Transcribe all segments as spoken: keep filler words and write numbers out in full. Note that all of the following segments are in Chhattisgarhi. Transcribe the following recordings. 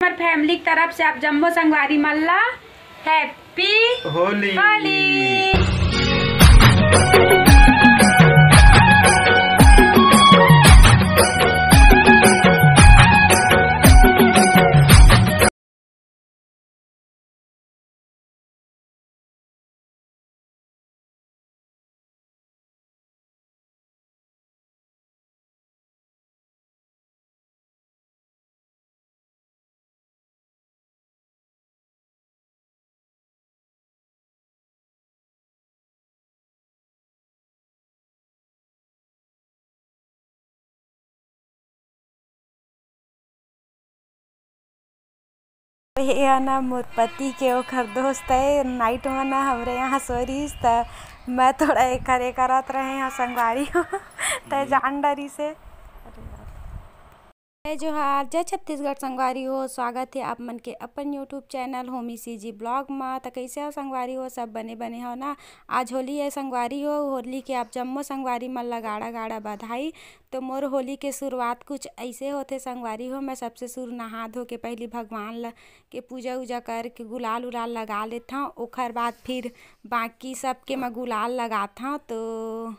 हमर फैमिली के तरफ से आप जम्मो संगवारी मन ला हैप्पी होली। होली। ये ना मोर पति के ओखर दोस्त है, नाइट में ना हमरे यहाँ सोरिस, त मैं थोड़ा एकर ए करत रहे हैं संगवारी हो, त जान डरी से। जय जोहार, जय छत्तीसगढ़ संगवारी हो, स्वागत है आप मन के अपन YouTube channel Homi CG blog मा। त कैसे हो संगवारी हो, सब बने बने हो ना? आज होली है संगवारी हो, होली के आप जम्मो संगवारी मन ला गाड़ा गाड़ा बधाई। तो मोर होली के शुरुआत कुछ ऐसे होथे संगवारी हो, मैं सबसे शुरू नहा धो के पहली भगवान ला के पूजा उजा करके गुलाल उलाल लगा लेथव, ओखर बाद फिर बाकी सबके मैं गुलाल लगाथव। तो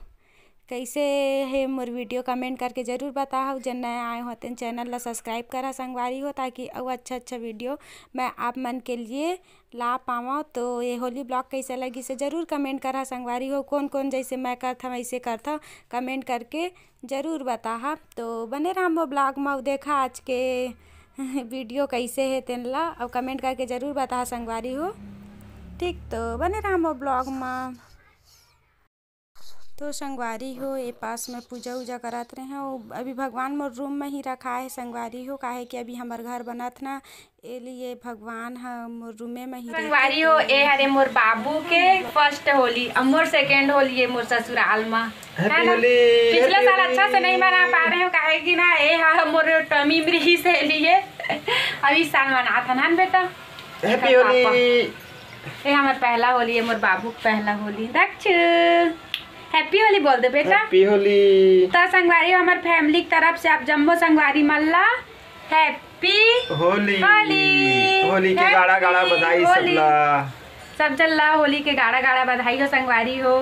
कैसे हे मोर वीडियो, कमेंट करके जरूर बताहव। जन नया आए हो तेन चैनल ला सब्सक्राइब करा संगवारी हो, ताकि अउ अच्छा अच्छा वीडियो मैं आप मन के लिए ला पावं। तो ये होली ब्लॉग कैसे लगी से जरूर कमेंट करा संगवारी हो। कौन कौन जैसे मैं करथव वैसे करथव, कमेंट करके जरूर बताहा। तो बने रहा मोर ब्लॉग में, देखा आज के वीडियो कैसे है तेन ला, और कमेंट करके जरूर बताहा संगवारी हो। ठीक, तो बने रहा मोर ब्लॉग में। तो संगवारी हो, ए पास में पूजा उजा करत रहे हो। अभी भगवान मोर रूम में ही रखा है संगवारी हो, काहे कि अभी हमर घर बनत ना, ए लिए भगवान ह मोर रूमे में ही संगवारी हो। ए हरे मोर बाबू के फर्स्ट होली, अब मोर सेकेंड होली है मोर ससुराल में, हैप्पी है ना? होली, पिछले हैप्पी साल अच्छा से होली। नहीं मना पा रहे हो, काहे कि ना ए ह मोर टमीम रही से लिए, अब इस साल मनाथन हन बेटा। हैप्पी एकर होली। पापा। ए हमर पहला होली है, मोर बाबू के पहला होली। दक्ष, हैप्पी होली बोल दे बेटा। हैप्पी होली। त संगवारी हो, हमर फैमिली के तरफ से आप जम्मो संगवारी मन ला हैप्पी होली। होली। होली के गाड़ा गाड़ा हैप्पी बधाई होली। सबला। सब जन ला होली के गाड़ा गाड़ा बधाई हो संगवारी हो।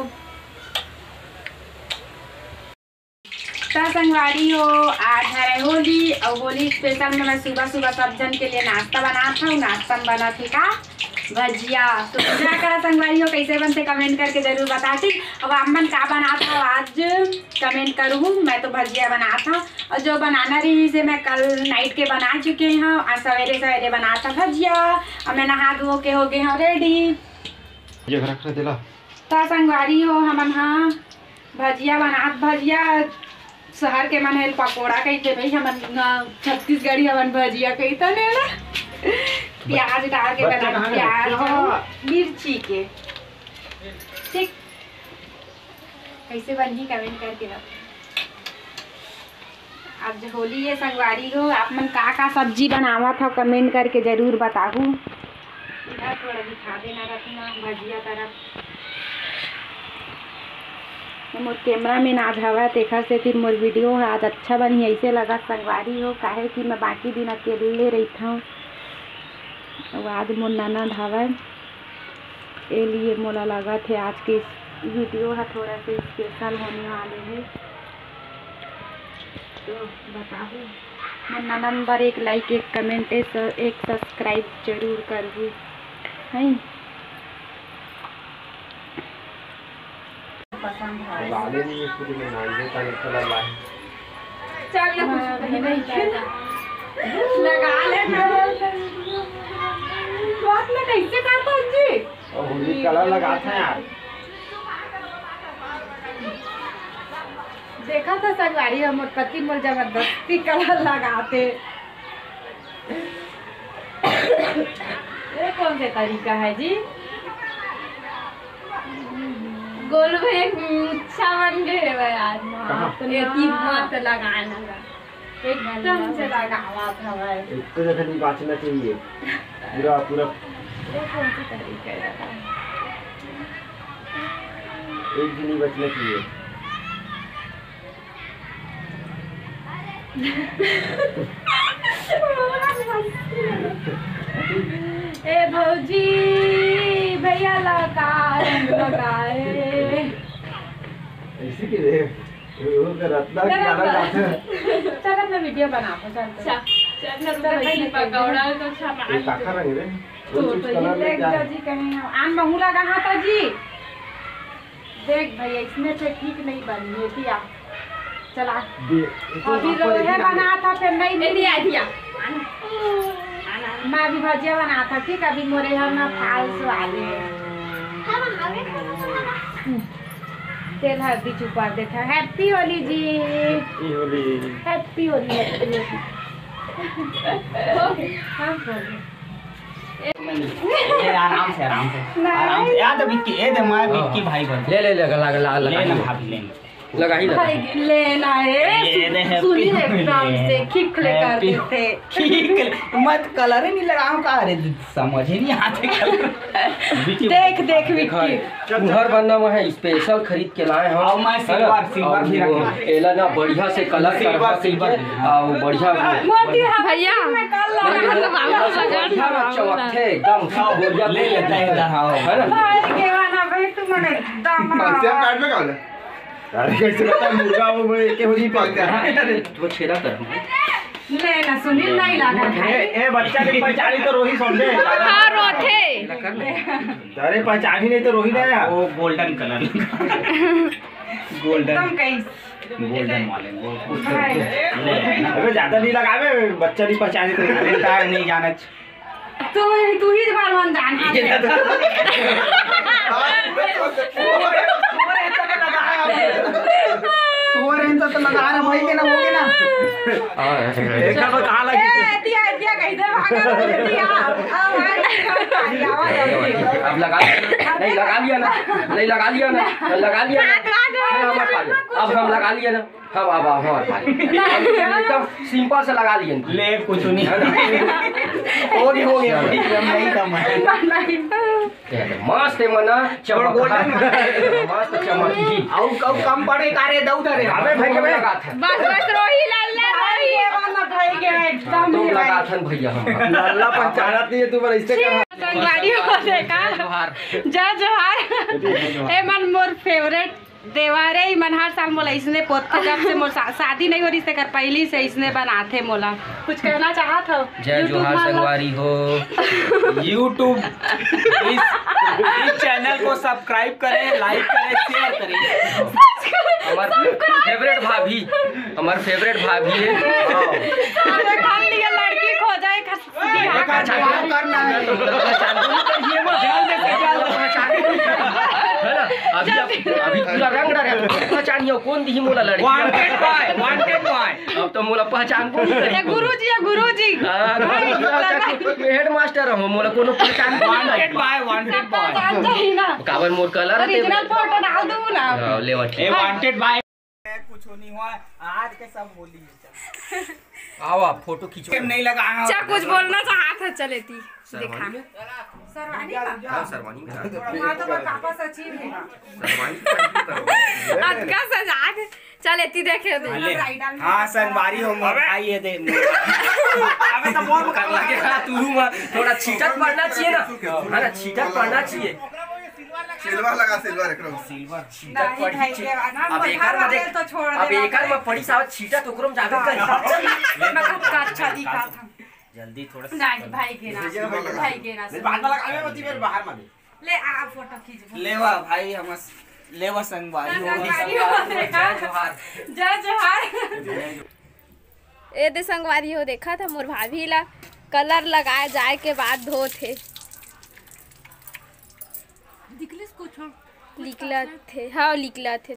त संगवारी हो, आज हरे होली, अउ होली स्पेशल में मैं सुबह सुबह सब जन के लिए नाश्ता बनात हूँ। नाश्ता में बनत हे का? भजिया। तो भजिया का संगवारी हो कैसे बनथे, कमेंट करके जरूर बताती। अब आप मन का बनात हो आज, कमेंट करूँ। मैं तो भजिया बनात हूँ, और जो बनाना रही से मैं कल नाइट के बना चुके हूँ, आज सवेरे सवेरे बनात हूँ भजिया। और मैं नहा धो के हो गए हूँ रेडी। ये घर रखना दिला। त संगवारी हो, हमन हा भजिया बनात, भजिया शहर के मन हे पकोड़ा कहिथे भाई, हमन, अ, छत्तीसगढ़ी हमन भजिया कहिथन ना। प्याज डाल के बच्चा बनात, कहाँ गया? प्याज हाँ। अउ मिर्ची के। ठीक, कैसे बनही कमेंट करके बताओ। आज होली है संगवारी हो, आप मन का का सब्जी बनावत हो कमेंट करके जरूर बताहू। इधर थोड़ा दिखा देना रत्ना भजिया तरफ। मोर कैमरा मैन आज हवा, तेखर से फिर मोर वीडियो है आज अच्छा बनही ऐसे लगा संगवारी हो, काहे कि मैं बाकी दिन अकेले रहिथव। अउ आज मोर ननद हवय, ए लिए मोला लगत हे आज के इस वीडियो ह थोड़ा सा स्पेशल होने वाले हे। तो बताहू, मोर ननद बर एक लाइक, एक कमेंट, एक स-, एक सब्सक्राइब जरूर करहू, हैं? पसंद है। लाले नहीं है, पूरी में नारियल का लड़का लगा है। चल ना, कुछ भी नहीं है। लगा ले ना। बात ना कैसे करता जी? और होली कलर लगाता है यार। देखा था संगवारी, हमर पति मोर जबरदस्ती कलर लगाते। ये कौन से तरीका है जी? गोलू भाई एक मुच्छा बन गए हे यार। कहाँ? ये की मत लगाना। एकदम से लगावा था भाई। एक तो जगह नहीं बाचना चाहिए। पूरा, पूरा। ये कौन सा तरीका है? एक भी नहीं बचना चाहिए। ए भौजी, भैया ला का रंग लगाए? ऐसे के रे, वो तो रत्ना की ज्यादा बात है। चल, अपना वीडियो बना, चल, चल। अच्छा, चल, चल, चल, पकौड़ा तो अच्छा ये मार। काका रंग रे, वो तो, चीज तो कलर ये ले देख क्या लो है? जी, कहीं हम आन महूला कहाँ था जी? देख भैया, इसमें से ठीक नहीं बनी है, दिया। चला। दे, ये तो अभी ऊपर लोहे एक ही बना था, फिर नहीं ए, दिया, दिया। मैं अभी भजिया बना था, ठीक, अभी मोरे घर में फाल्स वाले हैं। तेल हल्दी चुपा देता। Happy Holi ji. Happy Holi. Happy Holi, happy Holi. हाँ, होली। ए, आराम से, आराम से, नहीं। आराम से। यार, तो विक्की, ए दे, मैं हाँ। विक्की भाई बन। ले, ले, ले, लगा, लगा, लगा ले ना ले। भाभी, ले ना। लगा ही लगा। भाई, लेना है। ये दे, सुनी हैप्पी एकदम से होली। खिखले कर हैप्पी देते। खिखले, मत कलर ही नहीं लगाओ का रे, समझ ही नहीं आते कलर। विक्की देख, भाई। देख, देखो, विक्की। तुहर बनना में है, स्पेशल खरीद के लाए हम, और मैं है ना? सिल्वर, सिल्वर और भी वो रखे हैं। एला ना बढ़िया से कलर सिल्वर, करवा के सिल्वर। के, और बढ़िया मोती हम भैया। मैं कल लाऊंगा। बढ़िया ना चमकथे एकदम, हाँ, बढ़िया ले लेता है इधर, हाँ। है ना? भाई के वाला भाई, तू मने दामा। बस यार, काट में का होला? अरे, कैसे पता मुर्गा वो, वो एक हो जी पे। अरे, तो छेदा कर। ले ना सुनील, नहीं लगा ए, भाई। ए, बच्चा के पहचानी तो रोही समझे। हाँ, रोथे। अरे, पहचानी नहीं तो रोही ना यार। वो गोल्डन कलर। गोल्डन। एकदम कहीं। गोल्डन वाले, वो भाई। ले। अबे, ज्यादा नहीं लगावे, बच्चा नहीं पहचानी तो। अरे, तार नहीं जाना। तू, तू ही भगवान जान। ये तो सुअर है तो लगा रहा है भाई के ना, हो के ना। हाँ। देखा तो कहाँ लगी? ए, दिया, दिया, कहीं दे भागा, दिया। अब भाई, आवाज आ रही है। अब लगा, नहीं, लगा लिया ना, नहीं, लगा लिया ना, लगा लिया ना। हाथ, हाथ, हाथ, हाथ, हाथ। अब हम लगा लिया ना। हाँ, वाह, वाह, हाँ, भाई। एकदम सिंपल से लगा लिए। ले, कुछ नहीं। है ना? हो गया, हो गया, भाई, हम नहीं कम है। ये तो मस्त है, मना, चमक। गोल्डन। मस्त चमक ही। आउ, आउ कम पड़े, का रे, दऊ धरे। अबे, भाई, भाई। लगा था। बस, बस, रोही, लल्ला, रोही। ये वाला भाई के एकदम तो ही लगा भाई। था, भैया, हम। लल्ला पंचायत नहीं है, तू बड़ा इससे कर। संगवारी हो देखा। जय जोहार। जय जोहार। ए मन मोर फेवरेट। देवारे, ई मन हर साल मोला इसने पोतथे, जब से मोर शा-, शादी नहीं हो रही, तेकर पहली से इसने बनाथे मोला। कुछ कहना चाहत हो? जय YouTube जोहार वाला? संगवारी हो। YouTube, इस, इस चैनल को सब्सक्राइब करें, लाइक करें, शेयर करें। हमार फेवरेट भाभी, हमार फेवरेट भाभी है। अरे, खाली ये लड़की खोजा है, खस-, देखा, देखा, करना है। पहचान नहीं करिए, वो ध्यान दे, ध्यान दे, पहचान नहीं। है ना? अभी आप, अभी पूरा रंग डरे, पहचानिए, कौन दिही मोला लड़की? Wanted boy, wanted boy। अब तो मोला पहचान को नहीं ये करी। गुरुजी, ये गुरुजी। हाँ, भाई, गुरुजी, अच्छा, मैं हेडमास्टर हूँ, मोला कोनो पहचान को नहीं। Wanted boy, wanted boy। पहचान चाहिए ना। काबर मोर कलर है, original फोटो डाल दूँ ना। हाँ, लेवा ठीक। ए, wanted boy। कुछ नहीं हुआ, आज के सब होली है। आओ आप फोटो खींचो। के नहीं लगा, हाँ। अच्छा, कुछ बोलना चाहत है, चले ती। देखा। सरवानी का? हाँ, सरवानी का। वहाँ तो बस आपस अच्छी है। सरवानी का करो। अतका सजा दे। चल, एती देखे दे। अरे, हाँ, संगवारी हो, अबे। भाई, ये दे। अबे, तो बोल कर लगे, हाँ, तू हुआ। थोड़ा छीटत पड़ना चाहिए ना। है ना, छीटत पड़ना चाहिए। सिल्वर लगा, सिल्वर एकरो। सिल्वर छीटा नहीं, पड़ी भाई छी-, के ना, अब एकर में देख, तो छोड़ अब दे, एकर में पड़ी साहब छीटा तो ओकरो में जाबे करी। मैं कब का अच्छा दिखा था। जल्दी थोड़ा सा नहीं, भाई के ना, भैया, भैया। भाई के ना। नहीं, बाद में लगा, अबे, मती मेरे बाहर में। ले, आ, फोटो खींच, फोटो। लेवा भाई, हम अस-, लेवा संगवारी हो। संगवारी हो, जय जोहार। जय जोहार। ए दे संगवारी हो, देखत ह मोर भाभी ला कलर लगाए जाए के बाद धोत हे। निकलिस कुछ? निकलत हे, हाँ, निकलत हे।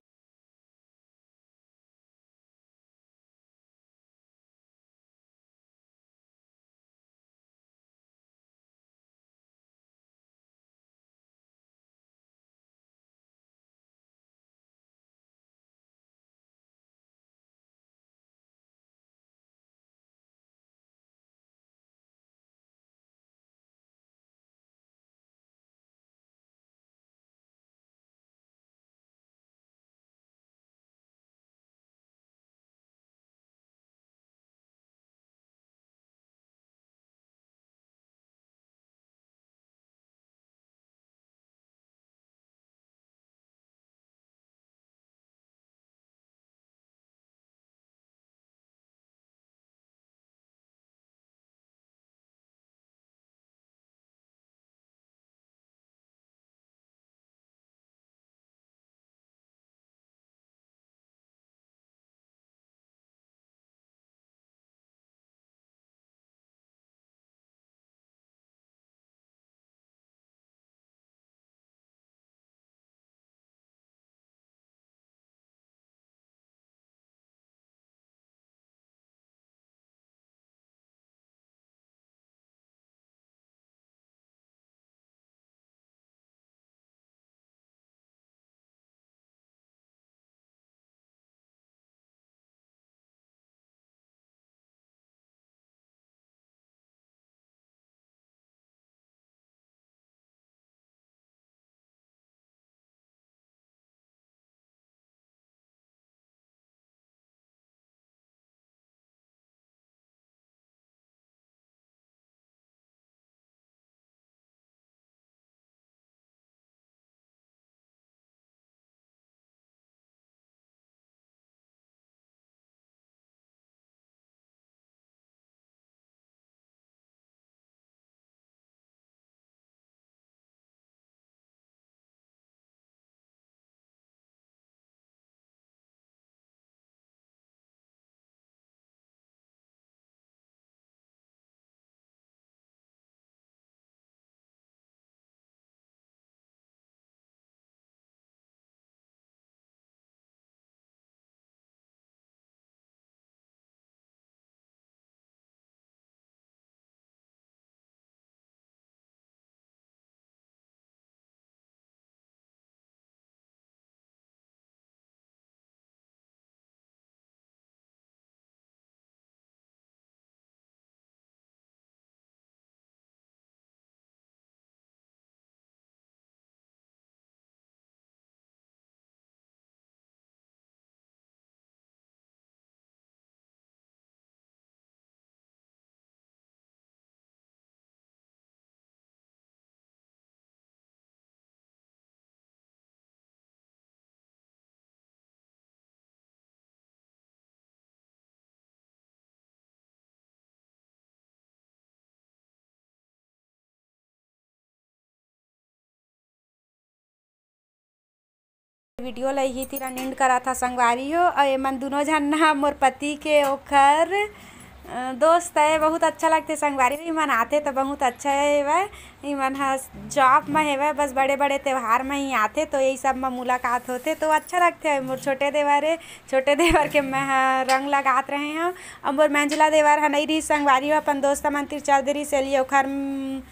वीडियो ला इही तीर end करत हा संगवारी हो। अउ एमन दुनों झन ना मोर पति के ओखर, अ, दोस्त हे। बहुत अच्छा लगथे संगवारी हो, एमन आथे त बहुत अच्छा हेवय। एमन ह job म हेवय, बस बड़े-बड़े त्योहार म ही आथे, तो यही सब म मुलाकात होथे, तो अच्छा लगथे। मोर छोटे देवर हे, छोटे देवर के मैं ह रंग लगात रहे हव। अउ मोर मंझला देवर ह नइ रिहिस संगवारी हो, अपन दोस्त मन तीर चल दे रिहिस, एलिए ओखर, म,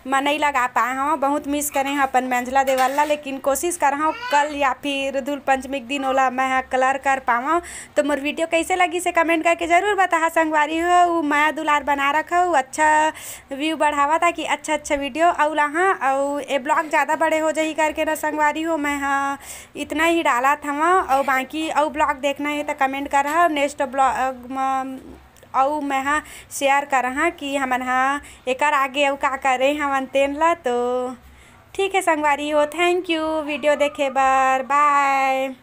म नइ लगा पाए हव। बहुत miss करे हव अपन मंझला देवर ला, लेकिन कोशिश करहव कल या फिर धूल पंचमी के दिन ओला मैं ह colour कर पावव। तो मोर वीडियो कइसे लगिस हे comment करके जरूर बताहा संगवारी हो। उ मया दुलार बना रखव, अच्छा view बढ़ावा, ताकि अच्छा अच्छा वीडियो अउ लाहा। अउ ए vlog ज़्यादा बड़े हो जाही करके ना संगवारी हो, मैं ह इतना ही डालत हव। अउ बाकी अउ vlog देखना हे त comment करहा, next vlog म अउ मैं ह share करहा कि हमन ह एकर आगे अउ का करे हवन तेन ला। तो ठीक हे संगवारी हो, thank you वीडियो देखे बर, bye।